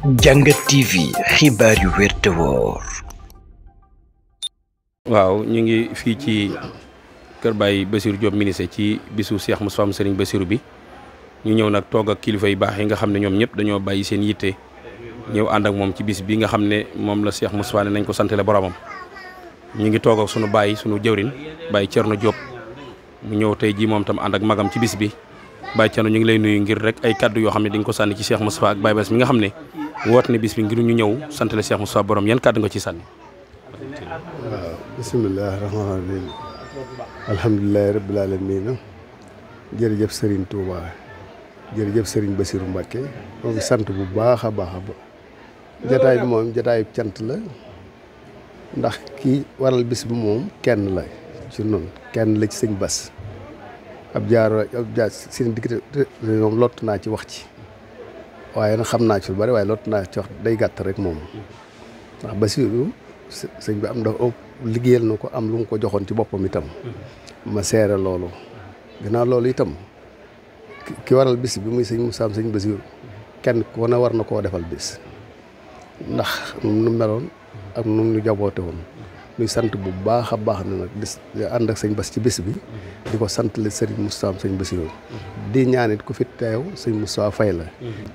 Jàngat TV xibaar yu wér te wóor. waaw ñu ngi fii ci kër Baye Bassirou Diop ministre ci bisu Cheikh Moustapha Serigne Bassirou bi ñu ñëw nag toog ak kilifa yu baax yi nga xam ne ñoom ñëpp dañoo bàyyi seen yitte ñëw ànd ak moom ci bis bi nga xam ne moom la Cheikh Moustapha ne nañ ko santale boromam. ñu ngi toog ak sunu baay sunu jëwrin Baye Thierno Diop mu ñëw tey jii moom tam ànd ak magam ci bis bi Baye Thierno ñu ngi lay nuyu ngir rek ay kaddu yoo xam ne di nga ko sànni ci Cheikh Moustapha ak Baye Bass mi nga xam ne woote ne bis bi ngir ñu ñëw santale Cheikh Moustapha borom yan kaddu nga ci sànni. waaw bisimilah rahmaani rahiim alhamdulilahi rabbil aalamiina jërëjëf Serigne Touba jërëjëf Serigne Bassirou Mbacké moo ngi sant bu baax a baax jataay bi moom jataayu cant la ndax kii waral bis bi moom kenn la ci noonu kenn la ci sëñ Bass ab jaar seen diggante moom lott naa ci wax ci waaye nag xam naa ci lu bari waaye lott naa ci wax day gàtt rek moom ndax Bassirou sëñ bi am dafa liggéeyal na ko am lu mu ko joxoon ci boppam itam ma seere loolu gannaaw loolu itam ki waral bis bi muy sëñ Moussa sëñ Bassirou kenn ku ne war na koo defal bis ndax nu meloon ak nu ñu jaboote woon ñuy sant bu baax a baax na nag di ànd ak sëñ Bass ci bis bi di ko sant le sëriñ Moussa sëñ Bassirou di ñaanit ku fi teew sëñ Moussa fay la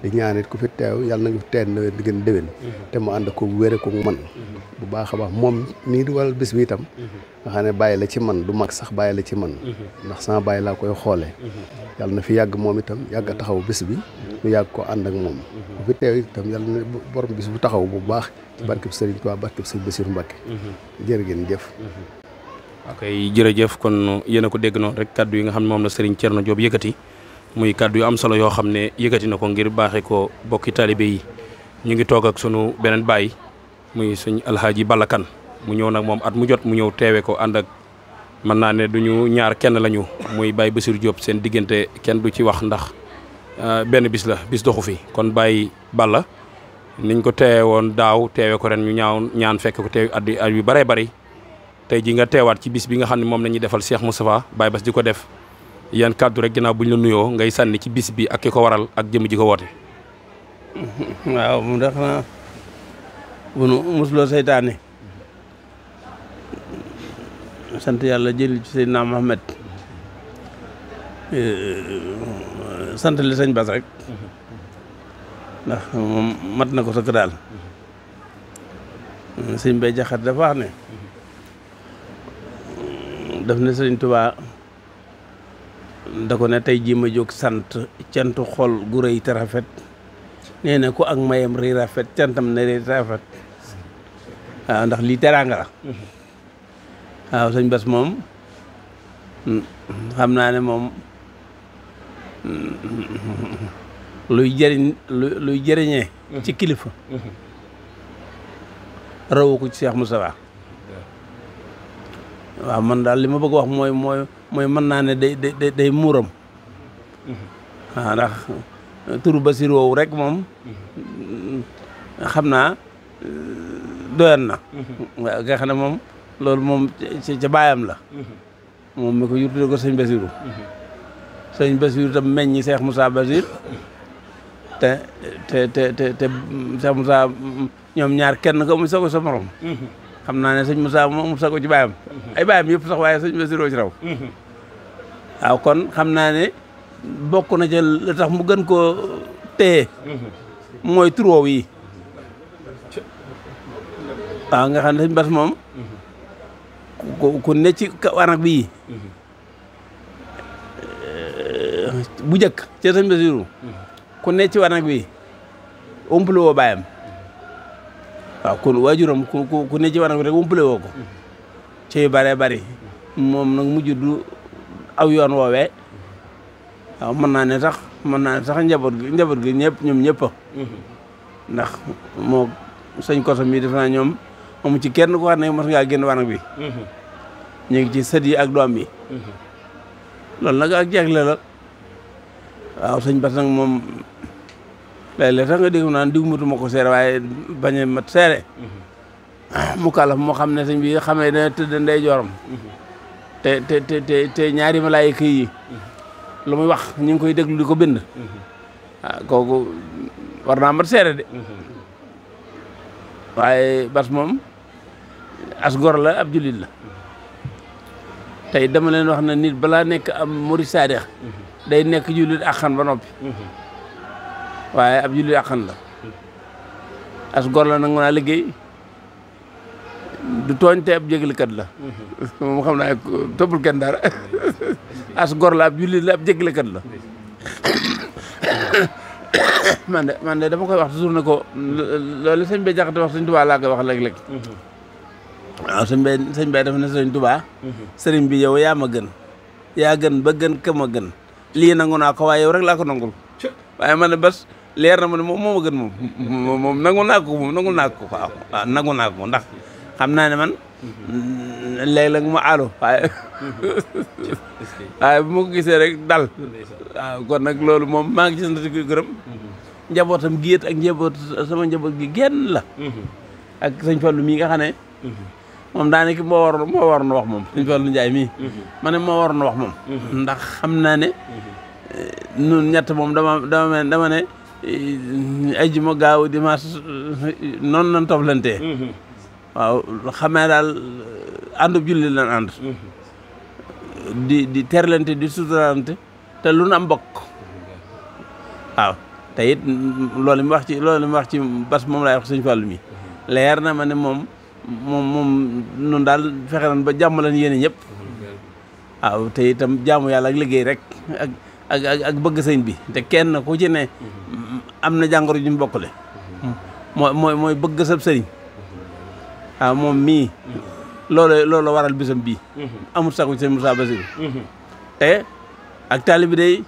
di ñaanit ku fi teew yàlla nañu teen nawet di gën déwén te mu ànd ko wére ko man bu baax a baax moom nii di waral bis bi itam nga xam ne bàyyi la ci man du mag sax bàyyi la ci man ndax sama bàyyi laa koy xoolee yàlla na fi yàgg moom itam yàgg a taxaw bis bi ñu yàgg ko ànd ak moom bu fi teew itam yàlla na borom bis bu taxaw bu baax ci barkeb Serigne Touba barkeb Serigne Bassirou Mbacké jërë ngeen jëf. ok jërëjëf kon yéen a ko dégg noonu rek kaddu yi nga xam ne moom la Serigne Thierno Diop yëkkati muy kaddu yu am solo yoo xam ne yëkkati na ko ngir baaxee ko bokki talibé yi ñu ngi toog ak sunu beneen baay muy suñ alhaaji Balla Kane mu ñëw nag moom at mu jot mu ñëw teewe ko ànd ak mën naa ne duñu ñaar kenn lañu muy Baye Bassirou Diop seen diggante kenn du ci wax ndax benn bis la bis doxu fi kon Baye Balla niñ ko teewe woon daaw teewe ko ren ñu ñaan fekk ko teew at yu bëree bëri tey ji nga teewaat ci bis bi nga xam ne moom la ñuy defal Cheikh Moustapha Baye Bass di ko def yan kàddu rek ginnaaw bu ñu la nuyoo ngay sànni ci bis bi ak ki ko waral ak jëm ji ko woote. waaw mu ndax na bu nu musuloo seytaane sant yàlla jël ci Seydina Mohamed sant li sëñ Bass rek ndax moom mat na ko sëkk daal sëñ Bay Jaxate dafa wax ne daf ne sëñ Tuubaa da ko ne tey jii ma jóg sant cantu xol gu rëy te rafet nee na ku ak mayam rëy rafet cantam ne rëy rafet waaw ndax lii teraanga la waaw sëñ Bass moom xam naa ne moom luy jëriñee ci kilifa rawu ko ci Cheikh Moustapha waaw man daal li ma bëgg wax mooy mën naa ne day muuram waaw ndax turu Bassirou woowu rek moom xam naa doyan na waaw nga xam ne moom loolu moom ca baayam la moom mi ko yurtude ko sëñ Bassirou sëñ Bassirou tam meññi Cheikh Moussa Bassir te Cheikh Moussa ñoom ñaar kenn ko mu sago sa morom xam naa ne sëñ Moussa mu sago ci baayam ay baayam yëpp sax waaye sëñ Bassirou ci raw waaw kon xam naa ne bokk na ca la tax mu gën koo téye mooy turoow yi waaw nga xam ne sëñ Bass moom ku ne ci wanag bii bu njëkk ci sëñ Bassirou ku ne ci wanag bi umpale woo baayam waaw kon waajuram ku ne ci wanag bi rek umpale woo ko ci yu bëree bëri moom nag mujj du aw yoon woowee waaw mën naa ne sax njaboot gi ñëpp ñoom ñëpp ndax moo sëñ Koso mii def naa ñoom amu ci kenn ko xam ne mos ngaa génn wanag bi ñu ngi ci sët yi ak doom yi loolu nag ak jegle la waaw sëñ Bass nag moom léeg-léeg sax nga dégg naan diw matuma ko seere waaye bañ a mat seere mu kalaf moo xam ne sëñ bi xamee dana tëdd ndey jooram te ñaari malaayika yi lu muy wax ñu ngi koy déglu di ko bind. ah kooku war naa mat seere de. waaye Bas moom as gor la ab jullit la tey dama leen wax na nit balaa nekk am murid saadix day nekk jullit àqan ba noppi waaye ab jullit àqan la as gor la nangu naa liggéey du tooñ te ab jégalkat la moom xam naa toppul kenn dara as gor la ab jullit la ab jégalkat la man de dama koy wax toujours ne ko loolu sëñ Bay Jaxate wax sëñ Tuubaa laa koy wax léeg-léeg waaw sëñ Bay dafa ne sëñ Tuubaa sëriñ bi yow yaa ma gën yaa gën ba gën ka ma gën lii nangu naa ko waaye yow rek laa ko nangul waaye man ne Bas leer na ma ne moom moo ma gën moom nangu naa ko waaw nangu naa ko ndax xam naa ne man léeg-léeg ma alo waaye bu ma ko gisee rek dal waaw kon nag loolu moom maa ngi ci sant ko gërëm njabootam géet ak sama njaboot gi genn la ak sëñ Fallu mii nga xam ne moom daanaka moo waroon wax moom sëñ Fallu Njaay mii ma ne moo waroon wax moom ndax xam naa ne nun ñett moom dama ne ajjuma gaaw dimanche noonu lañ toflantee waaw xamee daal àndub julli lan ànd di terlante di suturalante te lu nu am bokk waaw te it loolu mu wax ci Bas moom laay wax sëñ Fallu mi leer na ma ne moom nun daal fexe nañ ba jàmm lañ yéene ñëpp waaw te itam jaamu yàlla ak liggéey rek ak bëgg sëñ bi te kenn ku ci ne am na jàngoro ju ñu bokkule mooy bëgg sab sëriñ waaw moom mii loolu waral bisam bii amul sax sëñ Moussa Bassirou te ak taalibe day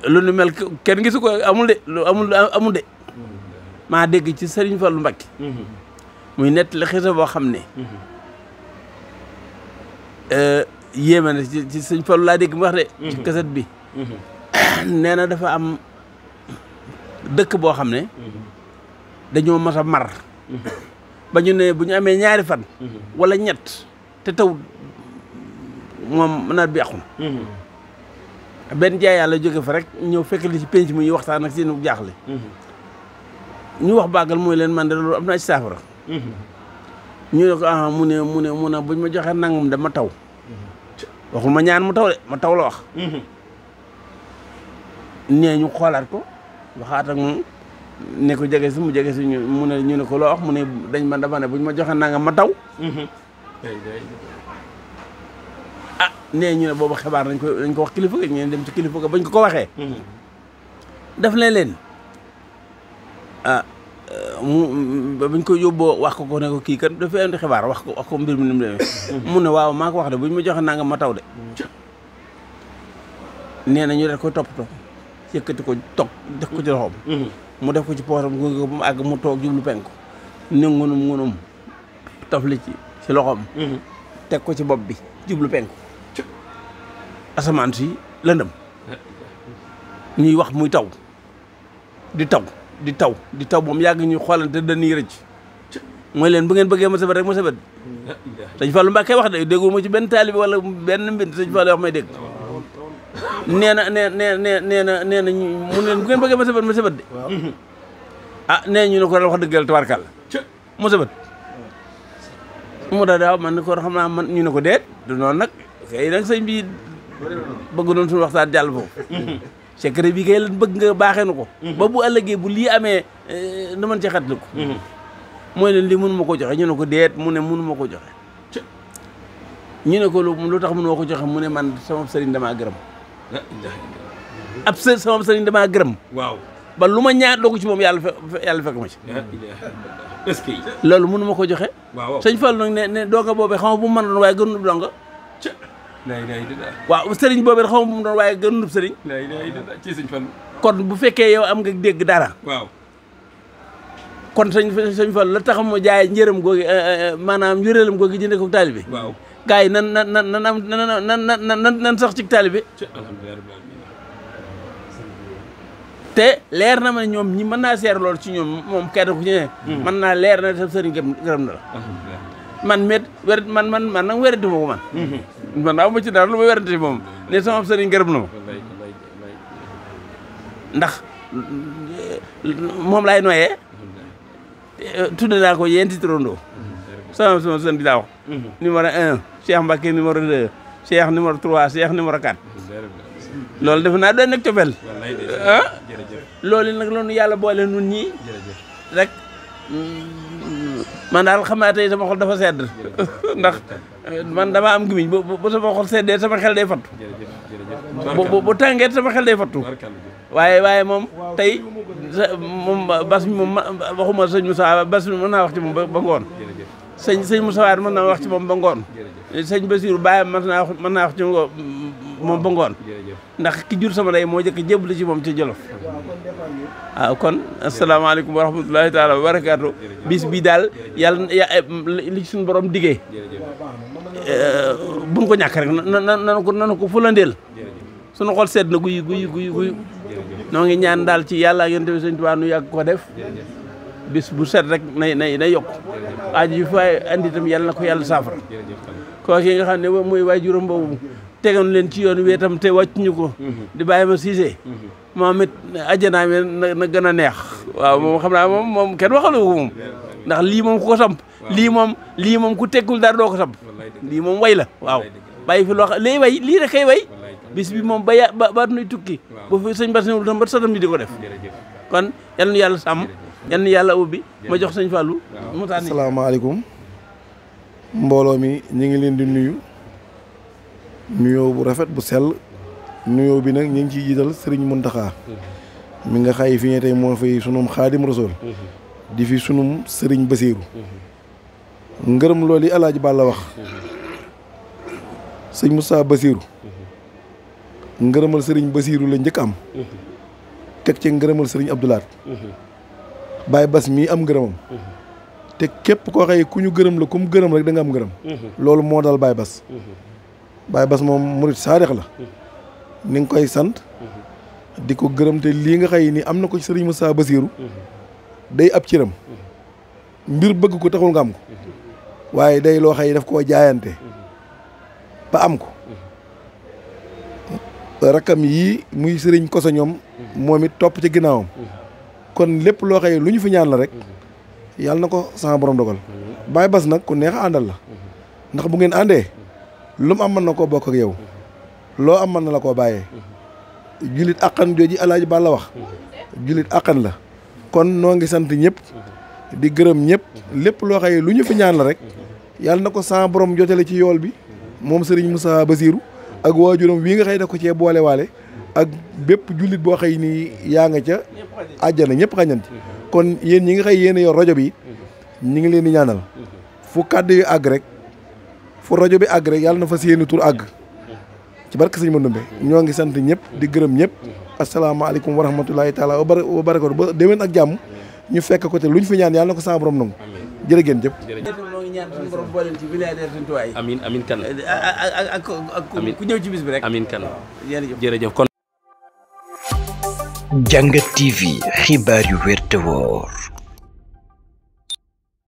lu nu mel kenn gisu ko amul de maa dégg ci Sëriñ Fallu Mbakke muy nettali xisa boo xam ne yéeme na ci Sëriñ Fallu laa dégg mu wax de ci kaset bi nee na dafa am dëkk boo xam ne dañoo mas a mar ba ñu ne bu ñu amee ñaari fan wala ñett te taw moom nawet bi yàqu na benn jaay yàlla jóge fa rek ñëw fekk li ci penc mu ñuy waxtaan ak seen jaaxle ñu wax bàggal mooy leen man de loolu am naa ci saafara ñu ne ko ah mu ne buñ ma joxee nangam de ma taw waxul ma ñaan mu taw de ma taw la wax nee ñu xoolaat ko waxaat ak moom ne ko jege si mu jege si ñu ne ko loo wax mu ne dama ne buñ ma joxee nangam ma taw ah nee ñu ne boobu xibaar dañ ko wax kilifa ga ñu dem ci kilifa ga bañ ko waxee daf leen bañ ko yóbboo wax ko ne ko kii kat dafay andi xibaar wax ko mbir mi ni mu demee mu ne waaw maa ko wax de buñ ma joxe nangam ma taw de nee na ñu def ko toppatoo yëkkati ko toog def ko ci loxoom mu def ko ci poosam gunge ko ba mu àgg mu toog jublu penku ne ngunum tofli ci loxoom teg ko ci bopp bi jublu penku asamaan si lëndëm ñuy wax muy taw di taw moom yàgg ñuy xoolante dañuy rëcc mooy leen bu ngeen bëggee ma sabet rek ma sabet sëñ Fallu Mbàkke wax de déggul ma ci benn taalibi wala benn mbind sëñ Fallu wax may dégg nee na mu ne leen bu ngeen bëggee ma sabet de ah nee ñu ne ko daal wax dëggal tawarkal ma sabet mu daal daaw man ni ko xam naa man ñu ne ko deet du noonu nag kay nag sëñ bi bëgg noonu suñu waxtaan jàll foofu secret bi kay lan bëgg nga baaxee nu ko ba bu ëllëgee bu lii amee nu mën ci xatli ko mooy leen lii mënu ma ko joxe ñu ne ko deet mu ne mënu ma ko joxe ñu ne ko lu tax mënu ma ko joxe mu ne man sama sëriñ damaa gërëm sama sëriñ damaa gërëm waaw ba lu ma ñaar doogu ci moom yàlla fekk ma ci est-ce que loolu mënu ma ko joxe sëñ Fall nag ne dooga boobee xam nga bu mu mën doon waaye gënub donga waaw sëriñ boobee xam nga bu mu doon waaye gënub sëriñ ci sëñ Fall kon bu fekkee yow am nga dégg dara waaw kon sëñ Fall la tax mu jaay njëram googi maanaam njëreelam googi jënde ko taalibe waaw gars yi nan sax ci taalibe te leer na ma ne ñoom ñi mën naa seer loolu ci ñoom moom kenn ku ci ne mën naa leer na sa sëriñ gërëm na la man nag werante ma ko man aw ma ci dara lu ma werante moom ne sama sëriñ gërëm na ma ndax moom laay noyee tudde naa ko yenti turandoo sama sën bi daa wax numéro 1 Cheikh Mbacke numéro 2 Cheikh numéro 3 Cheikh numéro 4 loolu defe naa doon nekk cofeel loolu nag loolu yàlla boole nun ñii rek man daal xam naa tey sama xol dafa sedd ndax man dama am gimiñ bu sama xol seddee sama xel day fattu bu tàngee sama xel day fattu waaye moom tey moom bas mi moom waxuma sëñ Moussa bas mi mën naa wax ci moom ba ngoon sëñ Moussa Wade mën naa wax ci moom ba ngoon sëñ Bassirou Baye mën naa wax ci moom ba ngoon ndax ki jur sama day moo jëkk jébbalu ci moom ci Jolof waaw kon asalaamaaleykum wa rahmatulahi taala wa barakaatu bis bi daal yàlla li suñu borom diggee buñ ko ñàkk rek nanu ko fulandeel suñu xol sedd na guy noo ngi ñaan daal ci yàlla ak yonent bi Sëñ Tuubaa nu yàgg ko def bis bu set rek nay yokk aaju yu fay andi itam yàlla na ko yàlla saafara koo ki nga xam ne mooy waajuram boobu tegoon leen ci yoon wi itam te wàcc ñu ko di bàyyi ma siisee moom it ajjanaa mi na gën a neex waaw moom xam naa moom kenn waxalu ko moom ndax lii moom ku ko samp lii moom ku teggul dara doo ko samp lii moom way la waaw bàyyi fi loo xam lii way lii rek kay way bis bi moom ba nuy tukki bu fi sëñ Bass ñëwul tam ba satam bi di ko def kon yal na yàlla sàmm yal na yàlla ubbi ma jox sëñ Fallou mu tànn. asalaamaaleykum mbooloo mi ñu ngi leen di nuyoo bu rafet bu sell nuyoo bi nag ñu ngi ciy jiital Serigne Mountakha mi nga xay fi ñu tey moo fi sunum Xaadim Rasul di fi sunum Serigne Bassirou ngërëm loolu yi Alaaji Balla wax sëñ Moussa Bassirou ngërëmal Serigne Bassirou la njëkk am teg ci ngërëmal Serigne Abdoulaat Baye Bass mii am ngërëmam te képp koo xëy ku ñu gërëm la ku mu gërëm rek da nga am ngërëm loolu moo dal Baye Bass Baye Bass moom murit saadix la ni nga koy sant di ko gërëm te lii nga xëy ni am na ko ci Serigne Moussa Bassirou day ab cëram mbir bëgg ko taxul nga am ko waaye day loo xëy daf koo jaayante ba am ko rakkam yii muy Serigne Koso ñoom moom it topp ci ginnaawam kon lépp loo xëy lu ñu fi ñaan la rek yàlla na ko sama borom dogal Baye Bass nag ku neex a àndal la ndax bu ngeen àndee lu mu am mën na koo bokk ak yow loo am mën na la koo bàyyee julit akkan jooji Alaaji Balla wax julit akkan la kon noo ngi sant ñëpp di gërëm ñëpp lépp loo xëy lu ñu fi ñaan la rek yàlla na ko sama borom jotale ci yool bi moom Serigne Moussa Bassirou ak waajuram wii nga xëy da ko cee boole waale ak bépp jullit boo xëy ni yaa nga ca àjjana ñëpp xañanti kon yéen ñi nga xëy yéen yor rajo bi ñi ngi leen di ñaanal fu kàddu yu àgg rek fu rajo bi àgg rek yàlla na fa seeni tur àgg ci barke sëñ Mandoumbe ñoo ngi sant ñëpp di gërëm ñëpp asalaamaaleykum wa rahmatulahi taala wa barakatu ba déwén ak jàmm ñu fekk ko te luñ fi ñaan yàlla na ko sama borom nangu jërë ngeen jëf moo ngi ñaan suñu borom boole ci milliardaire Sëñ Tuubaa yi amiin kan ak ku ñëw ci bis bi rek amiin kan jërëjëf kon Jàngat TV xibaar yu wér te wóor